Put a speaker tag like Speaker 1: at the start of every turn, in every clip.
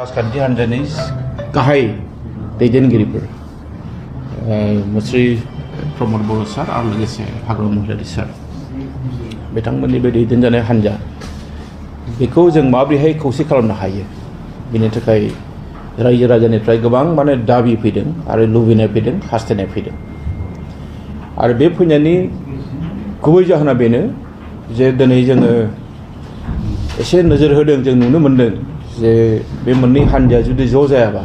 Speaker 1: राजखान्थि हान्जानि गाहाय दैदेनगिरिफोर मुस्रि प्रमद बर' सार आरो लोगोसे हाग्रामा महिलारि सार बिथांमोननि बे दैदेनजानाय हान्जा बेखौ जों माबोरैहाय खौसे खालामनो हायो बिनि थाखाय रायजो राजानिफ्राय गोबां माने दाबि फैदों आरो लुबैनाय फैदों हास्थायनाय फैदों आरो बे फैनायनि गुबै जाहोना बेनो जे दिनै जोङो एसे नोजोर होदों जों नुनो मोन्दों जे बे मोननै हान्जाया जुदि ज' जायाबा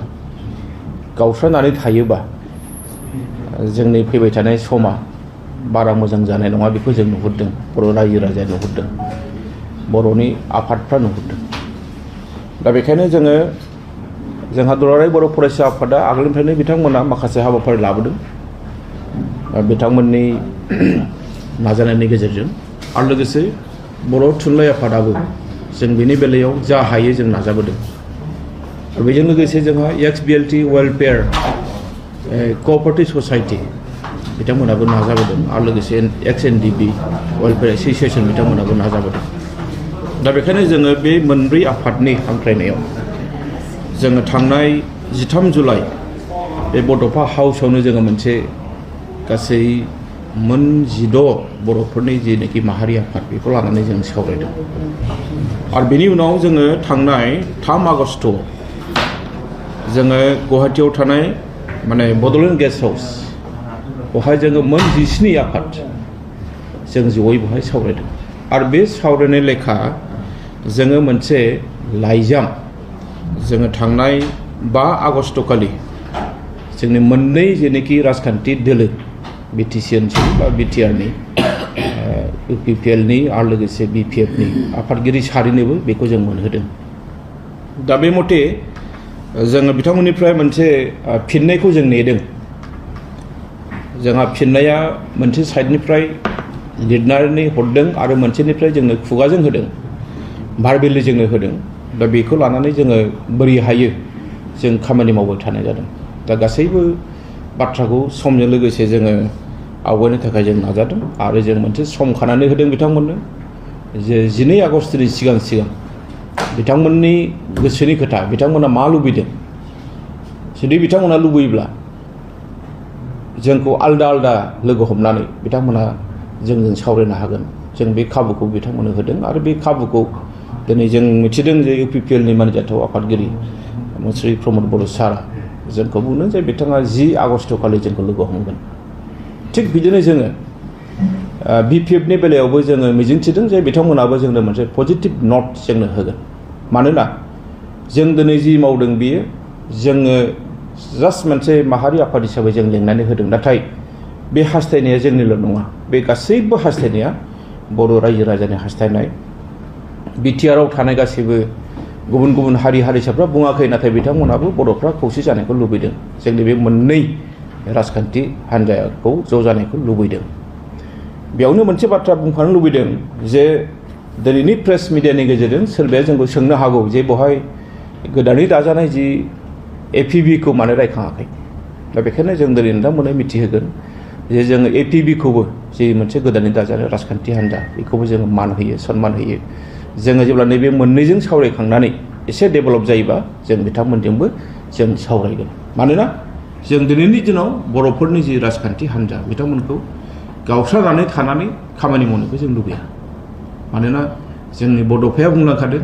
Speaker 1: गावस्रानानै थायोबा जोंनि फैबाय थानाय समा बारा मोजां जानाय नङा बेखौ जों नुहुरदों बर' रायजो राजाया नुहुरदों बर'नि आफादफ्रा नुहुरदों दा बेखायनो जोंहा दुलाराय बर' फरायसा आफादा आगोलनिफ्रायनो बिथांमोना माखासे हाबाफारि लाबोदों बिथांमोननि नाजानायनि गेजेरजों आरो लोगोसे बर' थुनलाइ आफादाबो जों बेनि बेलायाव जा हायो जों नाजाबोदों आरो बेजों लोगोसे जोंहा XBLT वेलफेयार क'अपारेटिभ ससाइटि बिथांमोनाबो नाजाबोदों आरो लोगोसे XNDB वेलफेयार एस'सिएसन बिथांमोनाबो नाजाबोदों दा बेखायनो जोङो बे मोनब्रै आफादनि हांख्रायनायाव जोङो थांनाय 13 जुलाइ बे बड'फा हाउसआवनो जोङो मोनसे गासै 16 बर'फोरनि जेनाखि माहारि आफाद बेखौ लानानै जों सावरायदों आरो बेनि उनाव जोङो थांनाय 3 आगस्ट'आव जोङो गुवाहाटीयाव थानाय माने बड'लेण्ड गेस्ट हाउस बेवहाय जोङो 17 आफाद जों जयै बेवहाय सावरायदों आरो बे सावरायनाय लेखा जोङो मोनसे लाइजाम जोङो थांनाय 5 आगस्ट'खालि जोंनि मोननै जेनाखि राजखान्थि दोलो BTC ओनसोल बा BTRनि UPPLनि आरो लोगोसे BPFनि आफादगिरि सारिनोबो बेखौ जों मोनहोदों दा बे मथे जोङो बिथांमोननिफ्राय मोनसे फिननायखौ जों नेदों जोंहा फिननाया मोनसे साइडनिफ्राय लिरनानै हरदों आरो मोनसेनिफ्राय जोंनो खुगाजों होदों भार्बेलि जोंनो होदों दा बेखौ लानानै जोङो बोरै हायो जों खामानि मावबाय थानाय जादों दा गासैबो बाथ्राखौ समजों लोगोसे जोङो आवगायनो थाखाय जों नाजादों आरो जों मोनसे सम खानानै होदों बिथांमोननो जे 12 आगस्टनि सिगां बिथांमोननि गोसोनि खोथा बिथांमोना मा लुबैदों जुदि बिथांमोना लुबैयोब्ला जोंखौ आलदा लोगो हमनानै बिथांमोना जोंजों सावरायनो हागोन जों बे खाबुखौ बिथांमोननो होदों आरो बे खाबुखौ दिनै जों मिथिदों जे UPPLनि मानजाथाव आफादगिरि मुस्रि प्रमद बर' सारा जोंखौ बुंदों जे बिथाङा 10 आगस्ट'खालि जोंखौ लोगो हमगोन थिग बिदिनो जोङो BPFनि बेलायावबो जोङो मिजिंथिदों जे बिथांमोनाबो जोंनो मोनसे पजिटिभ नट जोंनो होगोन मानोना जों दिनै जि मावदों बियो जोङो जास्ट मोनसे माहारि आफाद हिसाबै जों लिंनानै होदों नाथाय बे हास्थायनाया जोंनिल' नङा बे गासैबो हास्थायनाया बर' रायजो राजानि हास्थायनाय BTRआव थानाय गासैबो गुबुन हारि हारिसाफ्रा बुङाखै नाथाय बिथांमोनाबो बर'फ्रा खौसे जानायखौ लुबैदों जोंनि बे मोननै राजखान्थि हान्जाखौ ज' जानायखौ लुबैदों बेयावनो मोनसे बाथ्रा बुंफानो लुबैदों जे दिनैनि प्रेस मिडियानि गेजेरजों सोरबाया जोंखौ सोंनो हागौ जे बेवहाय गोदानै दाजानाय जि APBखौ मानो रायखाङाखै दा बेखायनो जों दिनै नोंथांमोननो मिथिहोगोन जे जोङो APBखौबो जि मोनसे गोदानै दाजानाय राजखान्थि हान्जा बेखौबो जोङो मान होयो सन्मान होयो जोङो जेब्ला नैबे मोननैजों सावरायखांनानै एसे डेभेलप जायोबा जों बिथांमोनजोंबो जों सावरायगोन मानोना जों दिनैनि दिनाव बर'फोरनि जि राजखान्थि हान्जा बिथांमोनखौ गावस्रानानै थानानै खामानि मावनायखौ जों लुबैया मानोना जोंनि बड'फाया बुंलांखादों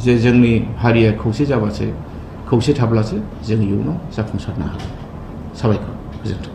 Speaker 1: जे जोंनि हारिया खौसे जाबासो खौसे थाब्लासो जों इयुनाव जाफुंसारनो हागोन साबायखर गोजोन्थों